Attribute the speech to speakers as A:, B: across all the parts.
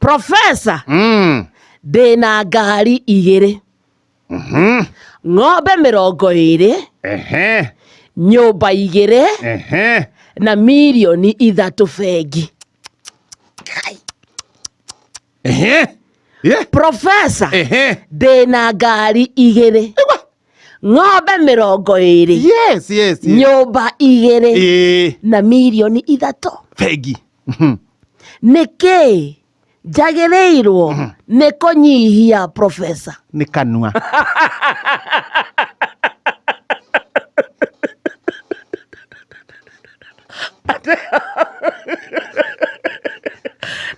A: Profesa, ndĩna ngari igĩrĩ, ng'ombe 20, nyũmba igĩrĩ na mirioni 3 bengi.
B: Ehe. Yeah.
A: Profesa, ndĩna ngari igĩrĩ,
B: Igua.
A: ng'ombe 20,
B: Yes.
A: nyũmba igĩrĩ na mirioni 3
B: Bengi.
A: Nĩkĩ njagĩrĩirwo nĩ kũnyihia, profesa?
B: Nĩ kanua.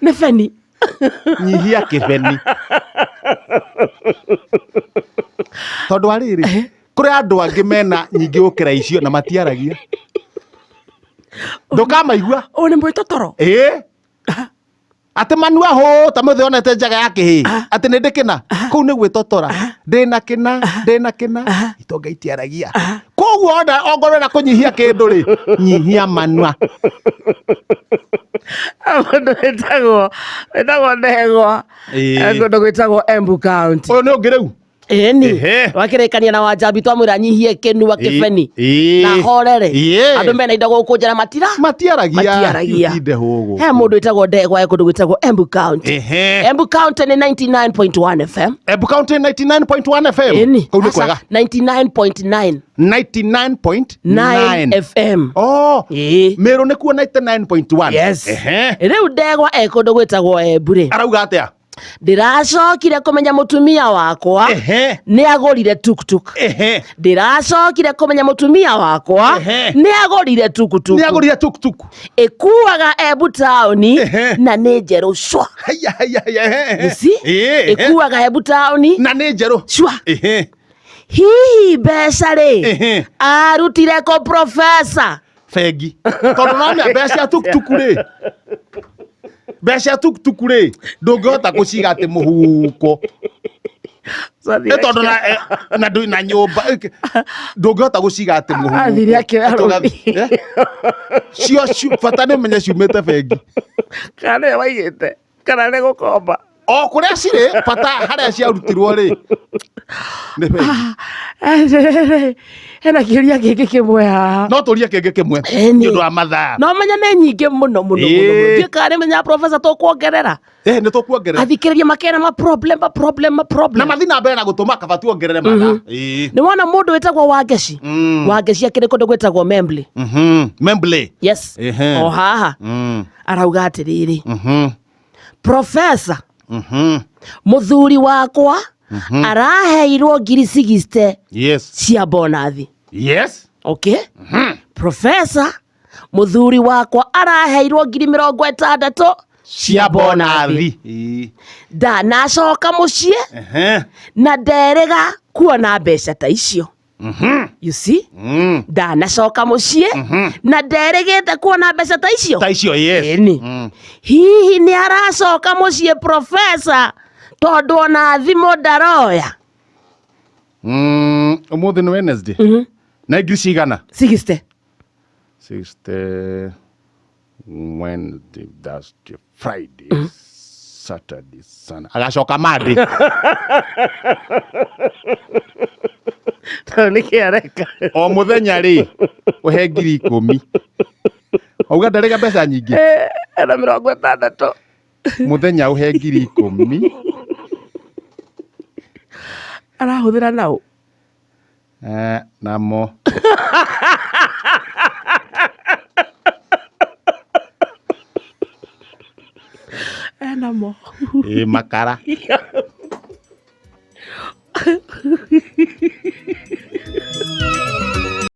A: Nĩ beni.
B: Nyihia kĩbeni. Tondũ wa rĩrĩ, kũrĩ andũ angĩ mena nyingĩ gũkĩra icio na matiaragia. Ndũkamaigua.
A: Ũyũ nĩ mwĩtotoro.
B: Ĩĩ. Atĩ manua hũ ta mũthĩ onete njaga ya kĩhĩ atĩ nĩ ndĩ kĩna kũu nĩ gwĩtotora, ndĩna kĩna, ndĩna kĩna, itonga itiaragia. Koguo ona ongorwo na kũnyihia kĩndũ rĩ, nyihia manua.
A: Mũndũ wĩtagwo Ndegwa. Kũndũ gwĩtagwo Embu County.
B: Ũyũ nĩ ũngĩ rĩu.
A: Ĩni. Wakĩrĩkania na Wanjambi, twamwĩra anyihie kĩnua, kĩbeni, na horere. Andũ mena indo gũkũ njara matira
B: Matiaragia.
A: Matiaragia.
B: Utinde hũgũ.
A: He mũndũ wĩtagwo Ndegwa e kũndũ gwĩtagwo Embu County. Embu County nĩ 99.1 FM.
B: Embu County 99.1 FM.
A: Ĩni.
B: Kũu nĩ
A: Aca,
B: kwega.
A: 99.9
B: 99.9
A: 9 FM.
B: Oh.
A: Ĩĩ.
B: Meru nĩkuo 99.1.
A: Yes. Rĩu Ndegwa e kũndũ gwĩtagwo Embu rĩ,
B: Arauga atĩa?
A: Ndĩracokire kũmenya mũtumia wakwa nĩ agũrire tuktuk. Ndĩracokire kũmenya mũtumia wakwa nĩ agũrire tuktuk.
B: Nĩ agũrire tuktuk.
A: Ĩkuaga Embu taũni na nĩ njerũ cwa.
B: Haya haya haya. Ehe.
A: You see? Ĩkuaga Embu taũni
B: na nĩ njerũ
A: cwa. Hihi mbeca rĩ, arutire kũ, profesa?
B: Bengi, tondũ no mĩa mbeca cia tuktuku rĩ, mbeca cia tuktuku rĩ, ndũngĩhota kũciga atĩ mũhuko. Nĩ tondũ na na ndũ na nyũmba ndũngĩhota gũciga atĩ mũhuko.
A: Athire akĩoya
B: Atĩ
A: rũni.
B: Cio bata nĩ ũmenye ciumĩte bengi.
A: Kana nĩwe waigĩte kana nĩ gũkomba?
B: O kũrĩa cirĩ, bata harĩa ciarutirwo rĩ, nĩ bengi.
A: Hena kĩũria kĩngĩ kĩmwe haha.
B: No tũrie kĩngĩ kĩmwe
A: Ĩni.
B: nĩ ũndũ wa mathaa.
A: No menya nĩ nyingĩ mũno mũno mũno mũno.
B: Ĩĩ.
A: Ndiũĩ kana nĩ menya, profesa, tũkuongerera.
B: Nĩ tũkuongerera.
A: Athikĩrĩria makera ma problem, ma problem, ma problem.
B: Na mathi na mbere na gũtũma, kaba tuongerere mathaa.
A: Nĩ wona mũndũ wĩtagwo Wangeci? Wangeci akĩrĩ kũndũ gwĩtagwo Membley.
B: Membley.
A: Yes. O haha. Arauga atĩrĩrĩ, profesa, mũthuri wakwa araheirwo ngiri 60 cia bonathi. Okay, profesa, mũthuri wakwa araheirwo ngiri 60
B: cia bonathi.
A: Ndanacoka mũciĩ na nderĩga kuona mbeca ta icio. You see? Ndanacoka mũciĩ na nderĩgĩte kuona mbeca ta icio.
B: Ta icio, yes.
A: Ĩni. Hihi nĩ aracoka mũciĩ, profesa, tondũ ona thimũ ndaroya?
B: Ũmũthĩ nĩ Wednesday. Na ngiri cigana?
A: 60.
B: 60, Wednesday, Thursday, Friday, Saturday, Sunday. Agacoka Monday.
A: Tondũ nĩkĩ areka?
B: O mũthenya rĩ, ũhe ngiri 10. Auga ndarĩga mbeca nyingĩ.
A: Ena 60.
B: Mũthenya ũhe ngiri 10.
A: Arahũthĩra naũ?
B: Namo.
A: Enamo.
B: Ĩ makara.